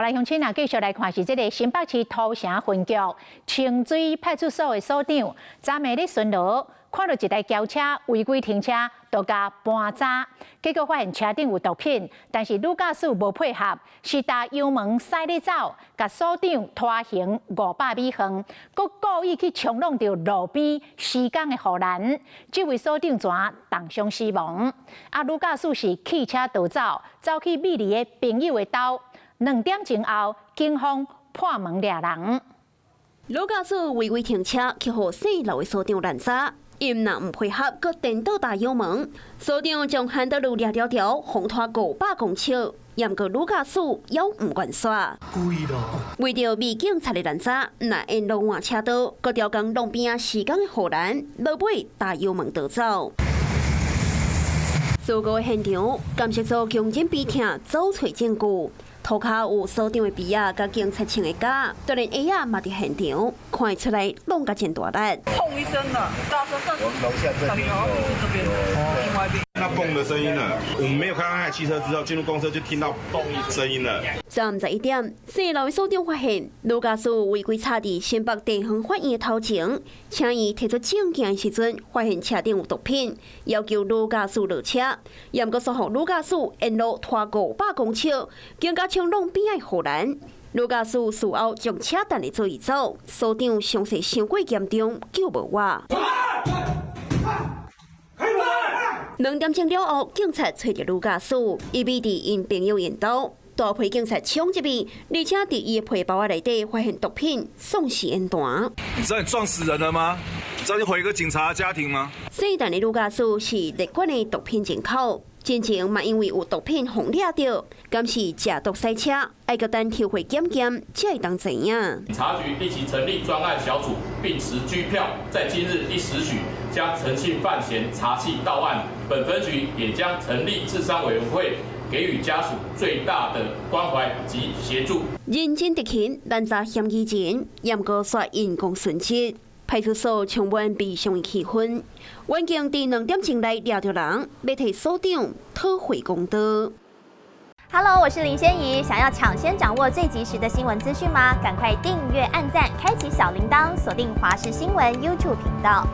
來鄉親啊，繼續來看是這个新北市土城分局清水派出所的所長，昨暝咧巡邏，看著一台轎車違規停車，就共盤查，結果發現車頂有毒品，但是女駕駛無配合，是踏油門駛咧走，共所長拖行500米遠，閣故意去衝挵著路邊施工的護欄，這位所長怎重傷死亡。啊，女駕駛是棄車逃走，走去美麗的朋友的兜。2點鐘後，警方破門掠人。女駕駛違規停車，去予姓劉的所長攔查，伊毋但毋配合，閣顛倒踏油門，所長將 handle 掠牢牢，予拖500公尺，毋過女駕駛猶毋願煞。故意的。為著避警察的攔查，毋但沿路換車道，閣調工路邊仔施工的護欄，落尾踏油門逃走。事故現場，監視組強忍悲痛，走揣證據。塗跤有所長的辮仔，佮警察穿的甲，就連鞋仔嘛佇現場，看出來挵甲真大力。砰一聲的，大聲，但是樓下這邊有這邊另外一邊。那嘣的聲音了，我們沒有看到那台汽車之後，進入公車就聽到嘣聲音了。31點，姓劉的所長發現女駕駛違規插佇新北地方法院的頭前，請伊提出證件的時陣，發現車頂有毒品，要求女駕駛落車，毋過煞予女駕駛沿路拖500公尺，更加衝挵邊仔護欄。女駕駛事後將車等來做移走，所長傷勢傷過嚴重，救無活。2點鐘了後，警察揣著女駕駛，伊匿佇𪜶朋友𪜶兜，大批警察衝入去，而且佇伊的皮包仔內底發現毒品，喪屍煙彈。你知道你撞死人了嗎？你知道你毀一個警察的家庭嗎？姓陳的女駕駛是列管的毒品人口，之前嘛因為有毒品予掠著，敢是食毒駛車，愛閣等抽血檢驗，才會當知影。警察局立即成立專案小組，並持拘票，在今日1時許將陳姓犯嫌查緝到案。本分局也將成立治喪委員會，給予家屬最大的關懷及協助。認真執勤，攔查嫌疑人，毋過煞因公殉職。派出所充滿悲傷的氣氛。員警佇2點鐘內掠著人，欲替所長討回公道。 Hello，我是林仙怡。想要搶先掌握最及時的新聞資訊嗎？趕快訂閱、按讚、開啟小鈴鐺，鎖定華視新聞 YouTube 頻道。